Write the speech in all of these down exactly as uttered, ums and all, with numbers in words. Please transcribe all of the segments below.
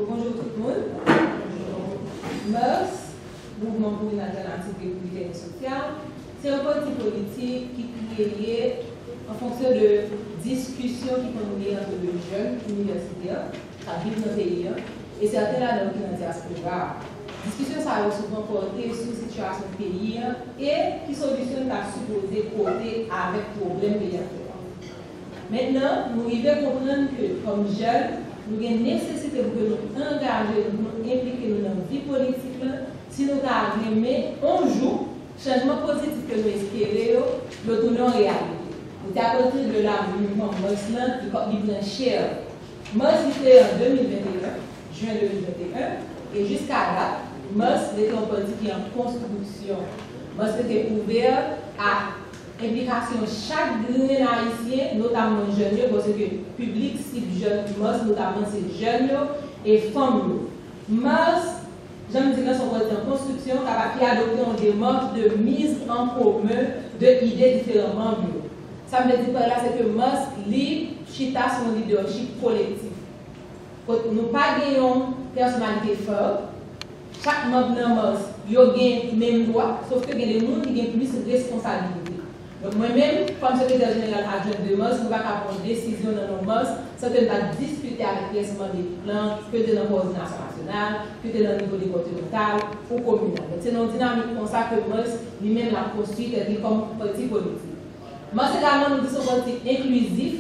Bonjou tout moun. Mars, Mouvman pou yon Altènativ Repiblikèn e Sosyal, se yon pati politik ki kreye an fonksyon de diskisyon ki konn gen ant de jèn inivèsitè k ap viv nan peyi a e sèten ladan yo ki nan dyaspora a. Diskisyon sa yo souvan pòte sou sitiyasyon peyi a e ki solisyon n ta sipoze pote avèk pwoblèm peyi a fè a. Mentnan, nou rive konprann ke, kòm jèn, nou gen nesesite pou ke nou angaje nou, pou nou enplike nou nan vi politik lan, si nou ta renmen, yon jou, chanjman pozitif ke nou espere yo, yo tounen yon reyalite. E se apati de la mouvman Mars lan, li, li pran chè. Mars li kreye an de mil venteyen, jen de mil venteyen, e jiska dat, Mars rete yon pati ki an konstriksyon. Mars rete ouvè a enplikasyon chak grenn Ayisyen, notamman jèn yo, paske piblik sib jèn Mars, notamman, se jèn yo e fanm yo. Mars, jan m di l, se yon pati an konstriksyon, kapab ki adopte yon demach de mise en commun de ide diferan manm yo. Sa m vle di pa la, se ke Mars, li chita sou yon lidèchip kolektif. Kot nou pa gen yon pèsonalite fè. Chak manm nan Mars, yo gen menm dwa, sof ke gen de moun ki gen plis responsabilite. Donk, mwen menm, kòm sekretè jeneral adjwen de Mars, nou pa ka pran desizyon nan non Mars san ke n pa diskite avèk pyès manm ekip lan, ke l te nan kowòdinasyon nasyonal, ke l te nan nivo depatmantal ou kominal. Donk, se nan yon dinamik konsa ke Mars, li menm, l ap konstwi tèt li kòm pati politik. Mars egalman, nou di se yon pati enklizif,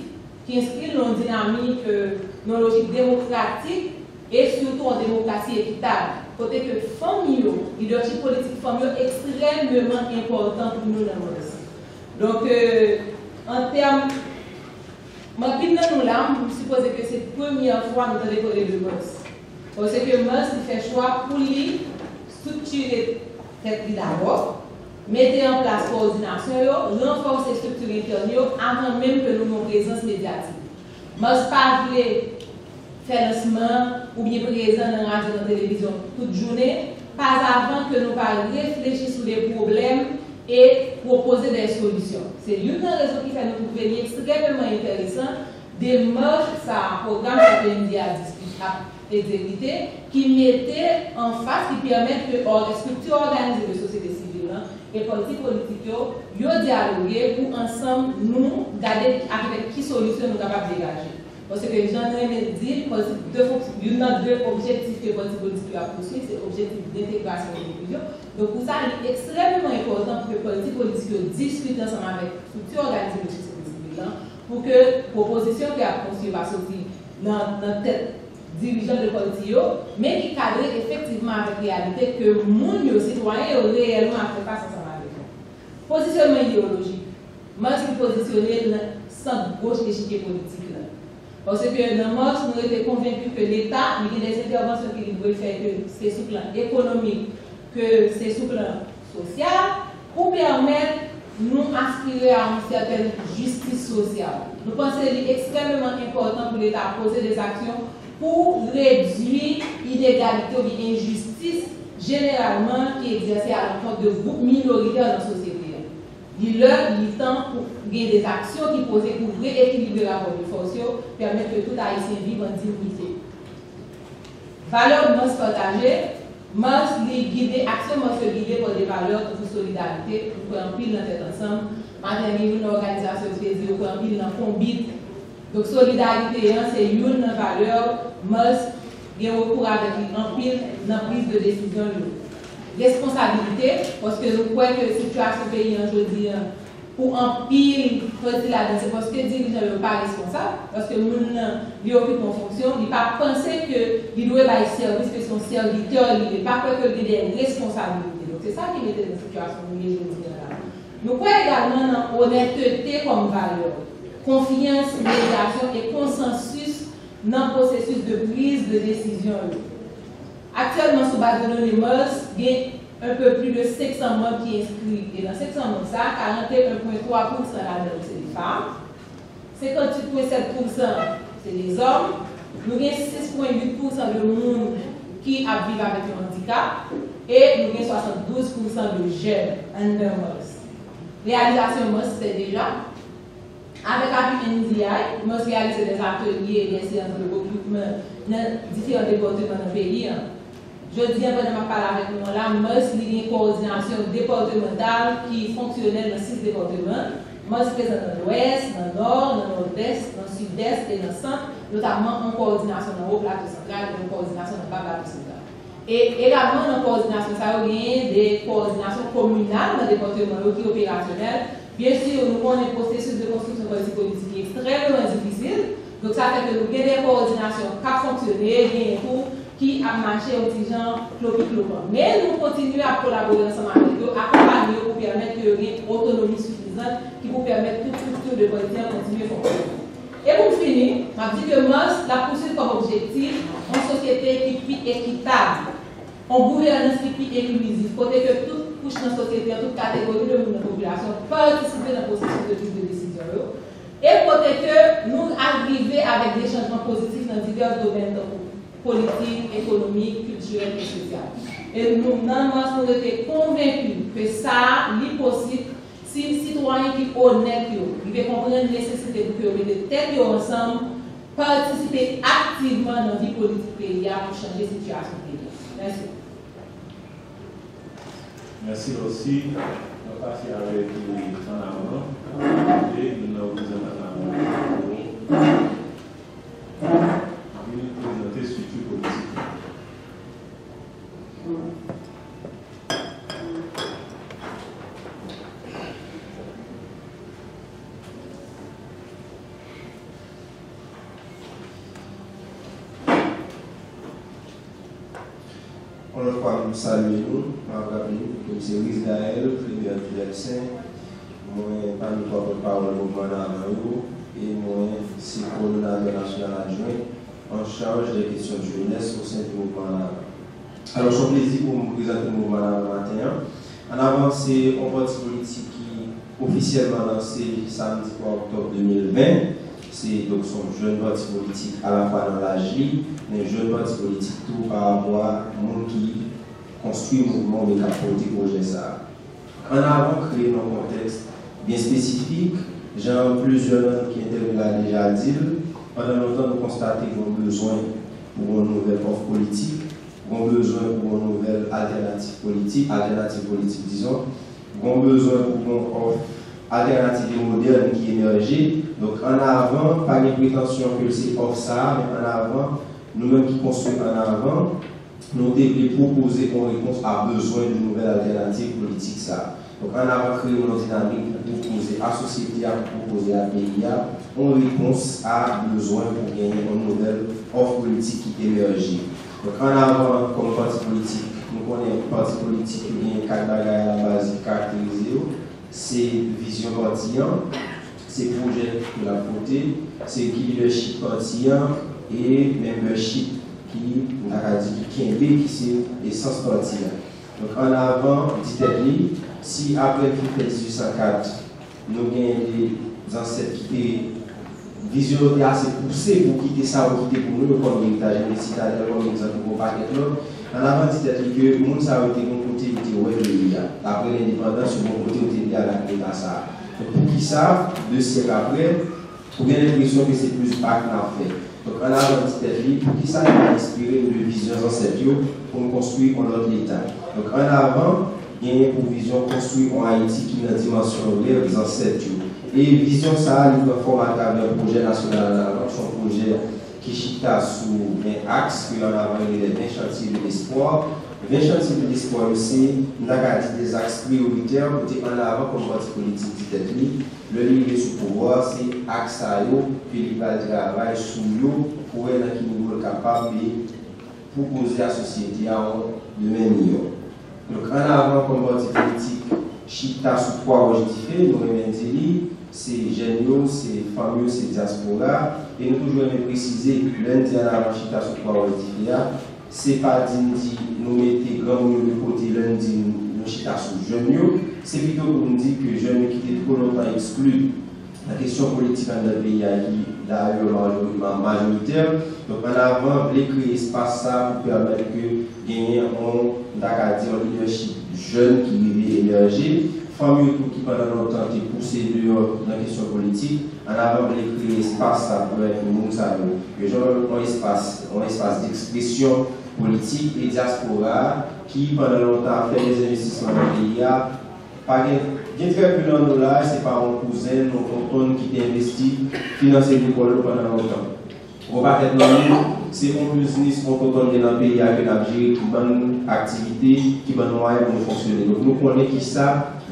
ki enskri l nan yon dinamik, euh, nan yon lojik demokratik e sitou yon demokrasi ekitab, kote ke fanm yo, lidèchip politik fanm yo ekstrèmeman enpòtan pou nou nan Mars. Donk, euh, an tèm, anpil nan nou la, m sipoze ke se premyè fwa nou tande pale de Mars. Paske Mars li fè chwa pou li estriktire tèt li dabò, mete an plas kowòdinasyon yo, ranfòse estrikti entèn yo, avan menm ke nou gen yon prezans medyatik. Mars pa vle fè lansman oubyen prezan nan radyo, nan televizyon tout jounen, pa avan ke nou pa reflechi sou de pwoblèm e pwopoze de solisyon. Se youn nan rezon ki fè nou twouve li ekstrèmeman enteresan demach sa a, pwogram sa ke M D A diskite ap egzekite, ki mete anfas, ki pèmèt ke òg-, estrikti òganize de sosyete sivil lan e pati politik yo, yo dyaloge pou ansanm nou gade avèk ki solisyon nou kapab degaje. Paske jan n renmen di l, pati de fonks-, youn nan de objektif ke pati politik yo ap pouswiv, se objektif de entegrasyon e enklizyon. Donk, pou sa, li ekstrèmeman enpòtan pou ke pati politik yo diskite ansanm avèk estrikti òganize de sosyete sivil lan, pou ke pwopozisyon ke y ap konstwi pa soti nan, nan tèt dirijan de pati yo, men ki kadre efektivman avèk reyalite ke moun yo, sitwayen yo, reyèlman ap fè fas ansanm avèk yo. Pozisyonman ideyolojik. Mars li pozisyone l nan sant goch echikye politik la. Paske nan Mars, nou rete konvenki ke Leta, li gen de entèvansyon ke li dwe fè, ke se sou plan ekonomik, ke se sou plan sosyal, pou pèmèt nou aspire a yon sètèn jistis sosyal. Nou panse li ekstrèmeman enpòtan pou Leta poze de aksyon pou redui inegalite oubyen enjistis jeneralman ki egzèse alankont de gwoup minoritè nan sosyete a. Li lè, li tan pou gen de aksyon ki poze pou reyekilibre rapò de fòs yo, pèmèt ke tout Ayisyen viv an diyite. Valè Mars pataje. Mars li gide, aksyon Mars yo gide pa de valè tankou solidarite, nou kwè anpil nan tèt ansanm. Maten, gen youn nan òganizasyon ki te di yo kwè anpil nan konbit. Donk, solidarite an se youn nan valè Mars gen rekou avèk li anpil nan priz de desizyon l yo. Responsabilite, paske nou kwè ke sitiyasyon peyi an jodi an, pou anpil pati ladan, se paske dirijan yo pa responsab, paske moun nan, li okipe yon fonksyon, li pa panse ke li dwe bay sèvis, ke se yon sèvitè li ye, li pa kwè ke l gen de responsabilite. Donk, se sa ki mete n nan sitiyasyon nou ye jodi an la. Nou kwè egalman nan onètete kòm valè, konfyans, medyasyon e konsansis nan pwosesis de priz de desizyon yo. Aktyèlman, sou baz de done Mars, gen un peu plus de senk san manm ki enskri. E nan senk san manm sa a, karant e en pwen twa pousan ladan yo se de fanm, senkanntuit pwen sèt pousan se de zòm, nou gen sis pwen uit pousan de moun ki ap viv avèk yon andikap, e nou gen swasanndouz pousan de jèn anndan Mars. Reyalizasyon Mars fè deja, Avèk apui N D I, M A S reyalize dè atelye e dè seyans de rekwoutman nan diferan depatman nan peyi a. Jodi a, pandan m ap pale avèk nou an la, M A S li gen kowòdinasyon depatmantal ki fonksyonèl nan sis depatman. M A S prezan nan Lwès, nan Nò, nan Nòdès, nan Sidès e nan Sant, notamman an kowòdinasyon nan Wo Plato Santral e an kowòdinasyon nan Ba Plato Santral. E egalman nan kowòdinasyon sa yo, genyen de kowòdinasyon kominal nan depatman yo ki operasyonèl. Byen si, nou konnen pwosesis de konstriksyon pati politik ekstrèmman difisil. Donk, sa fè ke nou gen de kowòdinasyon k ap fonksyone, genyen tou ki ap mache yon ti jan klopiklopan. Men nou kontinye ap kolabore ansanm avèk yo, akonpanye yo pou pèmèt ke yo gen otonomi sifizan ki pou pèmèt tout estrikti de pati an kontinye fonksyone. E pou m fini, m ap di ke M A S l ap pousuiv kòm objektif yon sosyete ki pi ekitab, yon gouvènans ki pi enklizif, kote ke tout kouch nan sosyete an, tout kategori de moun nan popilasyon patisipe nan pwosesis de priz de desizyon yo, e kote ke nou al rive avèk de chanjman pozitif nan divès domèn tankou politik, ekonomik, kiltirèl e sosyal. E nou, nan M A S, nou rete konvenki ke sa a, li posib si sitwayen ki onèt yo rive konprann nesesite pou ke yo mete tèt yo ansanm, patisipe aktivman nan vi politik peyi a pou chanje sitiyasyon peyi a. Mèsi. Mèsi Lòsi. N ap pase avèk, e, Ann Avan, e youn nan reprezantan Ann Avan pou vin prezante estrikti politik la. Yon lòt fwa, m salye nou, m ap raple nou ke m se Ris Gaël, premyè Vilèpsen, mwen pami twa pòtpawòl mouvman Ann Avan yo, e mwen se kowòdonatè nasyonal adjwen an chaj dè kesyon jenès o sen di mouvman Ann Avan. Alò, se yon plezi pou m prezante mouvman Ann Avan maten an. Ann Avan se yon pati politik ki ofisyèlman lanse samdi twa òktòb de mil ven. Se, donk, se yon jèn pati politik alafwa nan laj li, men jèn pati politik tou pa rapò a moun ki konstwi mouvman oubyen k ap pote pwojè sa a. Ann Avan kreye nan yon kontèks byen espesifik, jan plizyè nan nou ki entèveni la deja di l, pandan lontan nou konstate gen yon bezwen pou yon nouvèl òf politik, gen yon bezwen pou yon nouvèl altènativ politik, altènativ politik, dizon, gen yon bezwen pou yon òf altènativ e modèn ki emèje. Donk, Ann Avan pa gen pretansyon ke l se òf sa a, men Ann Avan, nou menm ki konstwi Ann Avan, nou te vle pwopoze yon repons a bezwen de nouvèl altènativ politik sa a. Donk, Ann Avan kreye yon dinamik pou pwopoze a sosyete a, pou pwopoze a peyi a, yon repons a bezwen pou genyen yon nouvèl òf politik ki emèje. Donk, Ann Avan, kòm pati politik, nou konnen pati politik yo genyen kat bagay alabaz ki karakterize yo. Se vizyon pati an, se pwojè ke l ap pote, se ki lidèchip pati an, e menbèchip ki, m ta ka di, ki kenbe, ki se esans pati an. Donk, Ann Avan di tèt li, si apre l fin fè dizuit san kat, nou gen de zansèt ki te, vizyon yo te ase pouse pou kite sa yo kite pou nou yo kòm eritaj, Henri Citadelle kòm egzanp, e yon pakèt lòt. Ann Avan di tèt li ke moun sa yo te gen yon kote yo te wè peyi a. Apre lendepandans, yo gen yon kote yo te vle al ak leta sa a. Donk, poukisa, de syèk apre, ou gen lenpresyon ke se plis bak n ap fè. Donk, Ann Avan di tèt li, poukisa li pa enspire n de vizyon zansèt yo pou n konstwi yon lòt leta? Donk, Ann Avan genyen pou vizyon konstwi yon Ayiti ki nan dimansyon rèv zansèt yo. E vizyon sa a, li pran fòm atravè pwojè nasyonal Ann Avan, ki se yon pwojè ki chita sou ven aks ke Ann Avan rele les vingt chantiers de l'espoir. Ven chantiers de l'espoir yo se, m ta ka di, de aks priyoritè kote Ann Avan kòm pati politik di tèt li, lè li rive sou pouvwa, se aks sa yo ke li pral travay sou yo pou wè nan ki nivo l kapab pwopoze a sosyete a yon demen miyò. Donk, Ann Avan kòm pati politik chita sou twa wòch dife, nou renmen di li, se jèn yo, se fanm yo, se dyaspora, e nou toujou renmen presize, lè n di Ann Avan chita sou twa wòch dife a, se pa di n di nou mete granmoun yo de kote lè n di nou chita sou jèn yo, se pito pou n di ke jèn yo ki te twò lontan ekskli nan kesyon politik anndan peyi a ki dayè majori-, ma-, majoritè. Donk, Ann Avan vle kreye espas sa pou pèmèt ke genyen yon, m ta ka di, yon lidèchip jèn ki rive emèje. fanm yo tou ki pandan lontan te pouse deyò nan kesyon politik, ann avan vle kreye espas sa pou pèmèt moun sa yo yo jwenn yon espas, yon espas dekspresyon politik e dyaspora a ki pandan lontan ap fè dèzenvestisman nan peyi a, pa gen, gen trè pe nan nou la, se pa yon kouzen, yon tonton ki te envesti, finanse lekòl yo pandan lontan. Gwo pakèt nan nou, se yon biznis yon tonton gen nan peyi a ke n ap jere ki ban n aktivite, ki ban n mwayen pou nou fonksyone. Donk nou konnen kisa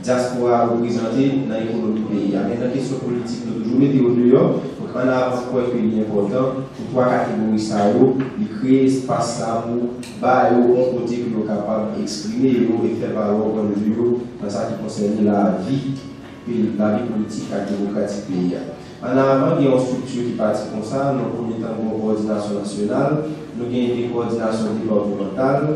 dyaspora a reprezante nan ekonomi peyi a. Men nan kesyon politik, nou toujou mete yo deyò. Donk ann avan kwè ke li enpòtan pou twa kategori sa yo, li kreye espas sa pou ba yo yon kote pou yo kapab eksprime yo e fè valè pwennvi yo nan sa ki konsène lavi peyi, lavi politik ak demokratik peyi a. Ann avan, gen yon estrikti ki pati konsa, nan premye tan, gen yon kowòdinasyon nasyonal, nou gen de kowòdinasyon depatmantal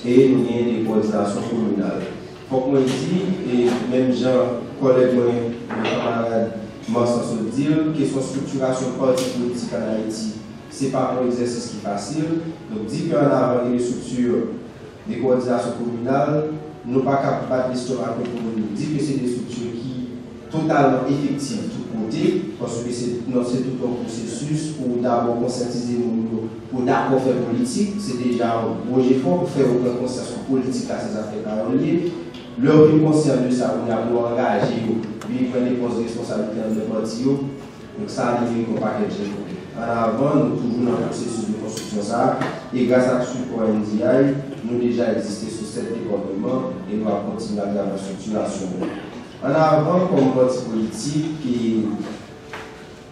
e nou gen de kowòdinasyon kominal. Fòk mwen di, e menm jan kòlèg mwen, mwen kanmarad Marsan sot di l, kesyon estriktirasyon pati politik ann Ayiti, se pa yon egzèsis ki fasil. Donk, di ke ann avan gen de estrikti de kowòdinasyon kominal, nou pa kab bat lestomak nou pou nou di ke se de estrikti ki totalman efektiv tout kote, paske se, non, se tout yon pwosesis pou dabò konsyantize moun yo pou dakò fè politik, se deja yon gwo jefò pou fè yo pran konsyans ke politik la se zafè pa yo l ye. Lè yo vin konsyan de sa, kounye a pou yo angaje yo, vin pran de pòs responsablite anndan pati yo, Donk sa li menm yon pakèt jefò. Ann avan, nou toujou nan pwosesis de konstriksyon sa a, e gras ak sipò N D I, nou deja egziste sou sèt depatman e nou ap kontinye atravè estriktirasyon nou. Ann avan, kòm pati politik, e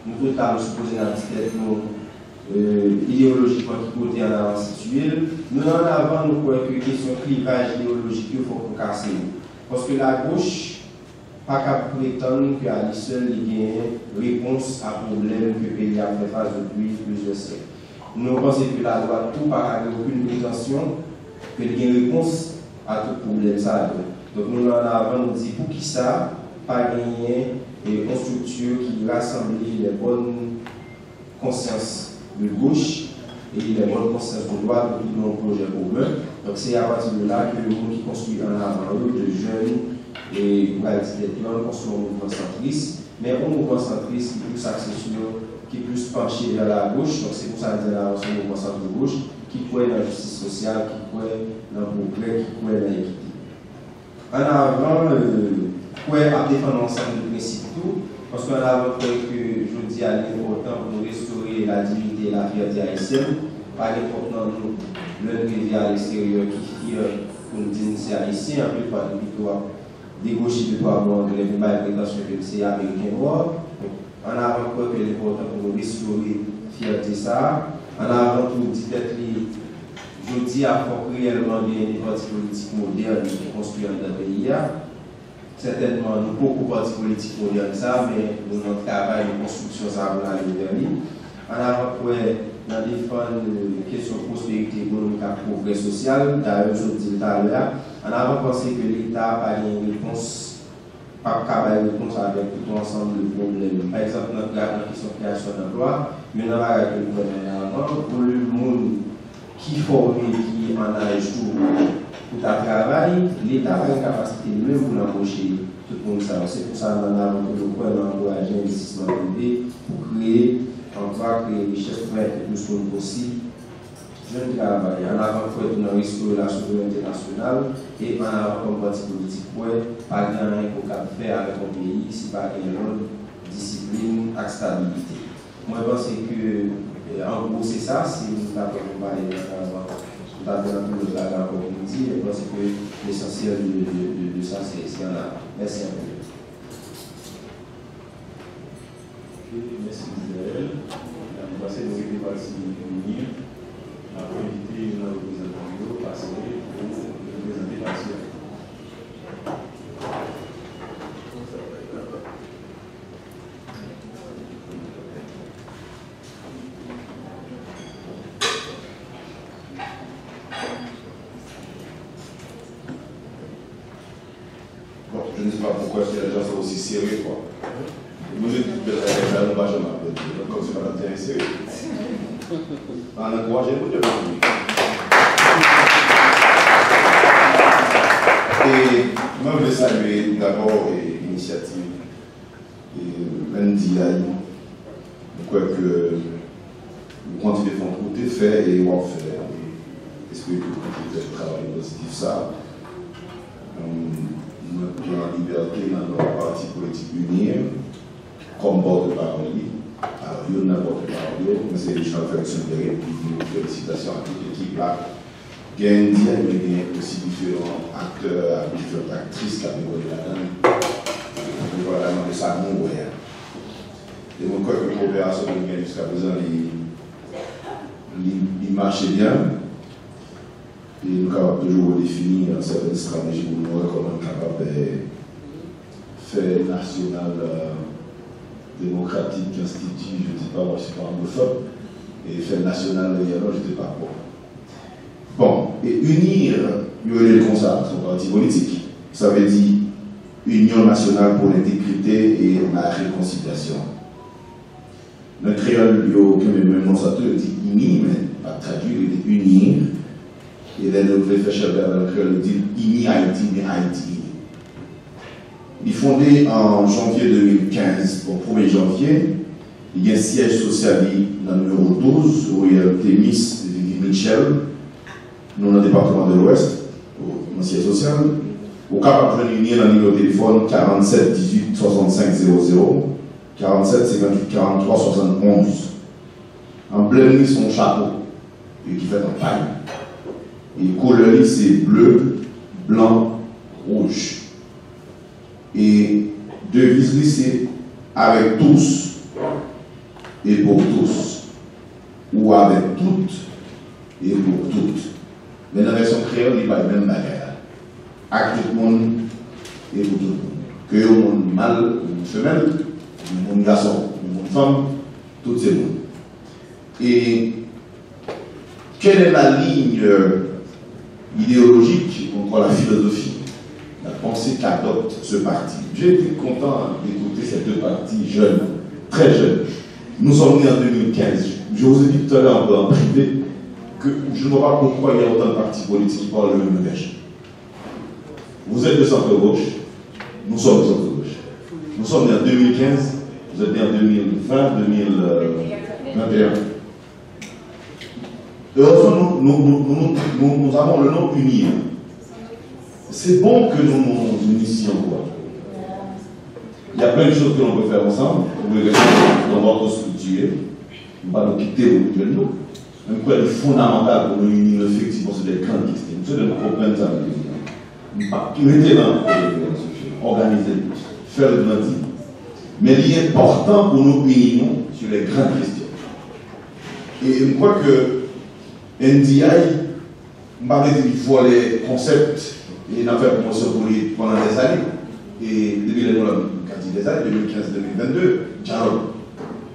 nou tout la, nou sipoze n ap di tèt nou, e, ideyolojikman ki kote ann avan sitiye l. Nou ann avan, nou kwè ke kesyon klivaj ideyolojik yo, fòk nou kase yo. Paske lagoch, pa kab pretann ke a li sèl li genyen repons a pwoblèm ke peyi a ap fè fas depi plizyè syèk. Nou panse ke ladwat tou pa ka gen okenn pretansyon ke li gen repons a tout pwoblèm sa yo. Donk nou ann avan nou di poukisa pa genyen, e, yon estrikti ki rasanble lè bòn konsyans de goch e lè bòn konsyans de dwat otou de yon pwojè komen. Donk se apati de la ke moun ki konstwi ann avan yo, de jèn e ou pral di tèt yo, konstwi yon mouvman santris, men yon mouvman santris ki plis akse sou, ki plis panche vè lagoch. Donk se pou sa n di ann avan se yon mouvman santro-goch ki kwè nan jistis sosyal, ki kwè nan pwogrè, ki kwè nan ekite. Ann avan, e, kwè ap defann yon ansanm de prensip tou, paske ann avan kwè ke jodi a li enpòtan pou nou restore ladinite e lafyète ayisyèn. Pa gen twòp nan nou, lè n rive aleksteryè, ki fyè pou n di n se Ayisyen, anpil fwa nou pito ap degoche de twa mo anglè pou bay pretansyon ke n se Ameriken nwa. Ann avan kwè ke l enpòtan pou nou restore fyète sa a. Ann avan tou di tèt li, jodi a fòk reyèlman gen de pati politik modèn ki konstwi anndan peyi a. Sètènman, nou poko pati politik modèn sa a, men nou nan travay de konstriksyon sa a pou n ale vè li. Ann avan kwè nan defann kesyon pwosperite ekonomik ak pwogrè sosyal, dayè m sot di l talè a. Ann avan panse ke Leta pa gen repons p ap ka bay repons avèk tout yon ansanm de pwoblèm. Pa egzanp, nan kre-, nan kesyon kreyasyon danplwa, youn nan bagay ke nou kwè nan ann avan, volim moun ki fòme, ki an aj tou pou ta travay, Leta pa gen kapasite li menm pou l anboche tout moun sa yo. Se pou sa, nan ann avan ke nou kwè nan ankouraje envestisman prive pou kreye anplwa, kreye richès, pèmèt ke plis moun posib jwenn travay. Ann avan kwè tou nan restore la souverènte nasyonal e ann avan kòm pati politik kwè pa gen anyen ke w kab fè avèk yon peyi si pa gen lòd, disiplin ak stabilite. Mwen panse ke, e, an gwo se sa, si nou ta pran pou pale nan ann avan, nou ta gen anpil lòt bagay ankò pou nou di, men mwen panse ke lesansyèl de, de, de, de sa se, se ann avan. Mèsi anpil. Ok, mèsi Michael. N ap pase nou rete pati Mini. N ap envite youn nan reprezantan yo pase pou yo prezante pati a. Bon, je ne sais pas pourquoi ces gens sont aussi serrés, quoi. Mwen, je dis, ben, ben, ben, nou pa janm ap pèdi. Donk, kòmsi pa t ap sere. Ann ankouraje moun yo, mezanmi. E Mwen vle salye dabò, e, inisyativ, e, N D I. Mwen kwè ke ou kontinye fè yon kote fè e w ap fè. E espere ke ou kontinye fè travay pozitif sa. Mwen pran libète nan non pati politik UNIR kòm pòtpawòl li. Alò, youn nan pòtpawòl yo, mwen se Reginald Ferguson Derrick, ki di felisitasyon a tout ekip la. Gen N D I, men gen osi diferan aktè ak diferan aktris k ap evòlye ladan l. Depandamman de sa nou wè a. E mwen kwè ke koperasyon ke nou gen jiska prezan, li, li, li mache byen. E nou kapab toujou redefini, euh, sèten estrateji pou nou wè kòman n kapab, euh, fè nasyonal, euh, demokratik, enstiti, je sais pas, moi je suis pas anglophone, e fè nasyonal, euh, non, je sais pas, bon. Bon, e UNIR, yo rele l konsa, se yon pati politik. Sa vle di Union Nationale pour l'Intégrité et la Réconciliation. Nan kreyòl, yo kenbe menm non sa tou, yo di ini, men pa tradui, yo di ini. E lè yo vle fè chèlbè avè l an kreyòl, yo di ini Ayiti, men Ayiti ini. Li fonde an janvye de mil kenz, bon, premye janvye, li gen syèj sosyal li nan nimewo douz, riyèl Thémis Vivi Mitchell, nou nan depatman de Lwès, nan syèj sosyal. Ou kapab jwenn UNIR nan nimewo telefòn karanntsèt dizuit swasannsenk zewo zewo, karanntsèt senkantuit karanntwa swasannonz. Anblèm li se yon chapo, e ki fèt an pay. E koulè li se ble, blan, wouj. E deviz li se avec tous et pour tous, ou avec tout et pour tout. Men nan vèsyon kreyòl, li bay menm bagay la. Ak tout moun e pou tout moun. Ke yo moun mal, moun femèl, moun gason, moun fanm, tout se moun. Et quelle est la ligne, euh, idéologique ou encore la philosophie, la pensée qu'adopte ce parti ? J'ai été content d'écouter ces deux partis jeunes, très jeunes. Nous sommes nés en deux mille quinze. Je vous ai dit tout à l'heure en, en privé que je ne vois pas pourquoi il y a autant de partis politiques qui parlent le même langage. Vous êtes de centre-gauche, nous sommes de centre-gauche. Nous sommes nés en deux mille quinze, vous êtes nés en deux mille vingt, deux mille vingt et un. Heureusement, nous, nous, nous, nous, nous, nous avons le nom uni. C'est bon que nous nous unissions, quoi. Il y a plein de choses que l'on peut faire ensemble. Vous pouvez rester dans votre structure. Nous ne pas nous quitter pour nous. Men m kwè li fondamantal pou nou ini nou efektivman sou de grann kesyon. M swete nou konprann sa m vle di a. M p ap rete nan kote nou ye la, sou chemen. Òganize l, fè l grandi. Men li enpòtan pou nou ini nou sou de grann kesyon. E m kwè ke N D I, m pa vle di li vòlè konsèp, e n ap fè pwomosyon pou li pandan dèzane. E depi lè nou la, m ka di dèzane, de mil kenz, de mil vennde, dyalòg.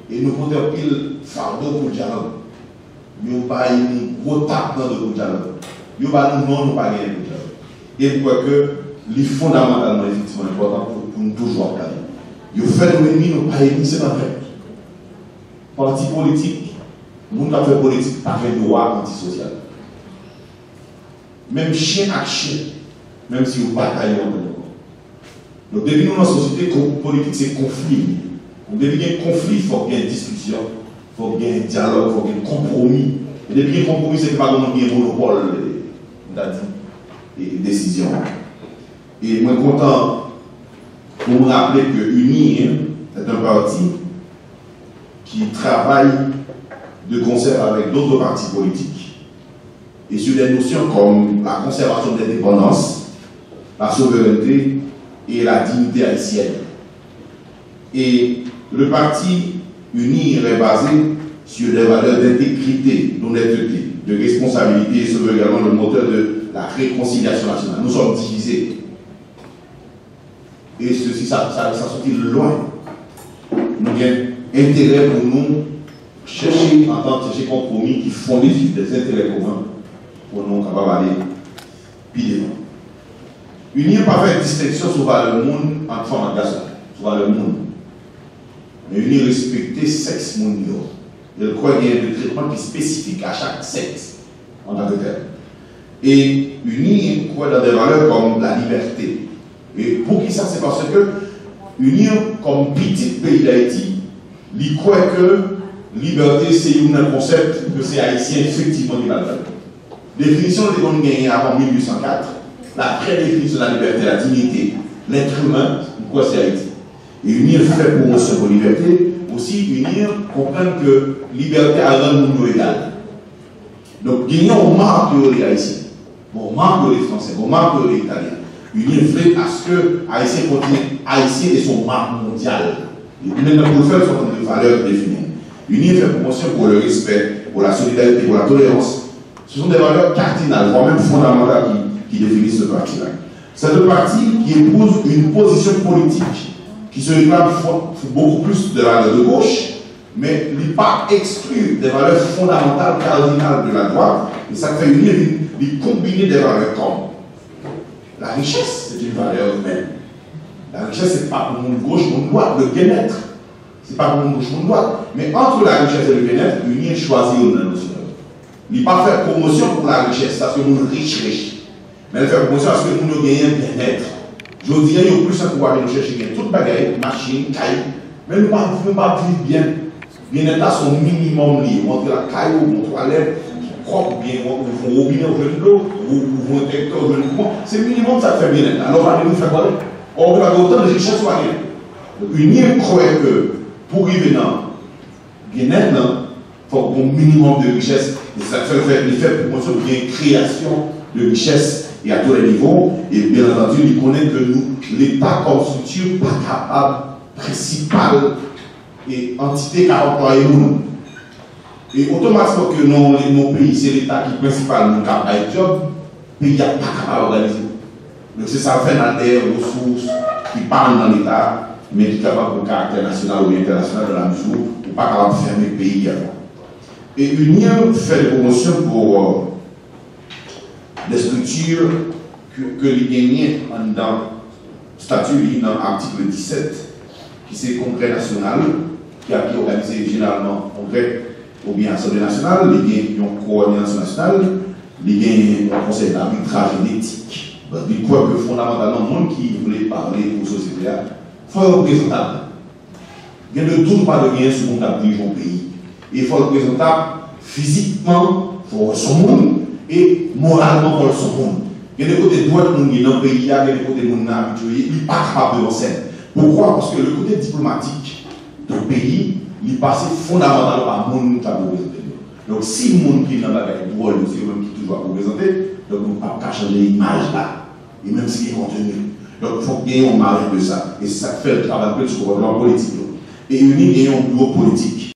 E nou pote anpil fado pou dyalòg. Yo bay nou gwo tap nan do pou dyalòg. Yo ba nou non, nou pa genyen pou dyalòg. E m kwè ke li fondamantalman, efektivman, enpòtan pou, pou nou toujou ap gade. Yo fè nou enmi, nou pa enmi, se pa vre. Pati politik, moun k ap fè politik pa gen dwa antisosyal. Menm chen ak chen, menm si yo batay yo antre ankò. Donk, depi nou nan sosyete, kon-, politik se konfli. Donk, depi gen konfli, fòk gen diskisyon, fòk gen dyalòg, fòk gen konpwomi. E depi gen konpwomi, se ke pa gen moun ki gen monopòl, e, m ta di, e, desizyon an. E mwen kontan pou m raple ke UNIR est un parti qui travaille de concert avec d'autres partis politiques et sur des notions comme la conservation de l'indépendance, la souveraineté et la dignité haïtienne. Et le parti UNIR est basé sur des valeurs d'intégrité, d'honnêteté, de responsabilité et sera également le moteur de la réconciliation nationale. Nous sommes divisés. E sesi, sa, sa, sa soti lwen. Nou gen enterè pou nou chèche antant, chèche konpwomi ki fonde sou des intérêts communs pou nou kapab ale pi devan. UNIR pa fè distenksyon sou valè moun ant fanm ak gason, sou valè moun. Men UNIR respekte sèks moun yo. E l kwè gen de tretman ki espesifik a chak sèks antanke tèl. E UNIR kwè dans des valeurs comme la liberté, E poukisa? Se paske UNIR, kòm pitit peyi Dayiti, li kwè ke libète se youn nan konsèp ke se Ayisyen efektivman ki ba l valè. Definisyon li te konn genyen avan mil uit san kat, la vrè définition de la liberté, la dignité, l'être humain, m kwè se Ayiti. E UNIR fè pwomosyon pou libète, osi UNIR konprann ke libète a rann moun yo egal. Donk, genyen yon mak yo rele Ayisyen, gon mak yo rele Fransè, gon mak yo rele Italyen. UNIR vle aske Ayisyen kontinye Ayisyen e se yon mak mondyal. Epi menm nan pou l fè l, se yon valè ki defini. UNIR fè pwomosyon pour le respect, pour la solidarité, pour la tolérance. Ce sont des valeurs cardinales, voire même fondamentales, qui, qui définissent ce parti-là. C'est un parti qui épouse une position politique qui se réclame fo- beaucoup plus de valeurs de gauche, men li pa ekskli des valeurs fondamentales, cardinales de la droite, e sa k fè UNIR vin, li konbine des valeurs comme la richesse, c'est une valeur humaine. La richesse, se pa pou moun goch, moun dwat, le bien-être. Se pa pou moun goch, moun dwat. Men entre la richesse et le bien-être, UNIR chwazi youn nan nosyon yo. Li pa fè pwomosyon pou la richès, paske moun rich, rich. Men l fè pwomosyon paske moun yo genyen byennèt. Jodi a, yo plis ankouraje nou chèche gen tout bagay, machin, kay. Men nou pa, nou pa viv byen. Byennèt la se yon minimòm li ye. Ou antre lakay ou, gon twalèt ki pwòp, oubyen ou ouvri yon wobinè, ou jwenn dlo, ou ouvri yon entèktè, ou jwenn kouran. Se minimòm sa k fè byennèt la. Lè w pa gen, ou fè bòl. Ò, ou pa gen otan de richès ou pa gen. UNIR kwè ke pou rive nan byennèt lan, fòk gon minimòm de richès. E se sa k fè l fè, li fè pwomosyon pou gen kreyasyon de richès e à tous les niveaux. E byen antandi, li konnen ke nou, Leta kòm estrikti pa kapab prensipal e antite k ap anplwaye moun. E otomatikman ke nan yon, nan yon peyi, se Leta ki prensipal moun k ap bay djòb, peyi a pa kapab òganize. Donk se sa k fè n al dèyè resous ki pa nan Leta, men ki kapab gen karaktè nasyonal oubyen entènasyonal, dans la mesure ou pa kapab fèmen peyi a. E UNIR fè de pwomosyon pou euh, de strikti ke, ke li genyen anndan stati li nan atik disèt, ki se Kongrè Nasyonal, ki, ki òganize jeneralman kongrè oubyen Asanble Nasyonal, li gen yon kowòdinasyon nasyonal, li gen yon konsèy d'abitraj e d'éthique. Donk, li kwè ke fondamantalman, moun ki vle pale pou sosyete a, fò yo prezantab. Gen de tou nou pa dwe genyen sou moun k ap dirije yon peyi. E fò l prezantab fizikman, fò w wè se yon moun, e moralman fò l se yon moun. Gen de kote dwèt moun ye nan peyi a, gen de kote moun nan abitye ye, li pa kapab devan sèn. Poukwa? Paske le kote diplomatik de yon peyi, li pase fondamantalman pa moun k ap reprezante l yo. Donk, si moun ki nan bagay dwòl yo, se yo menm ki toujou ap reprezante, donk nou p ap ka chanje imaj la. E menm si gen konteni. Donk, fòk gen yon marèt de sa. E se sa k fè l travay anpil sou konpòtman politik yo. E UNIR gen yon biwo politik.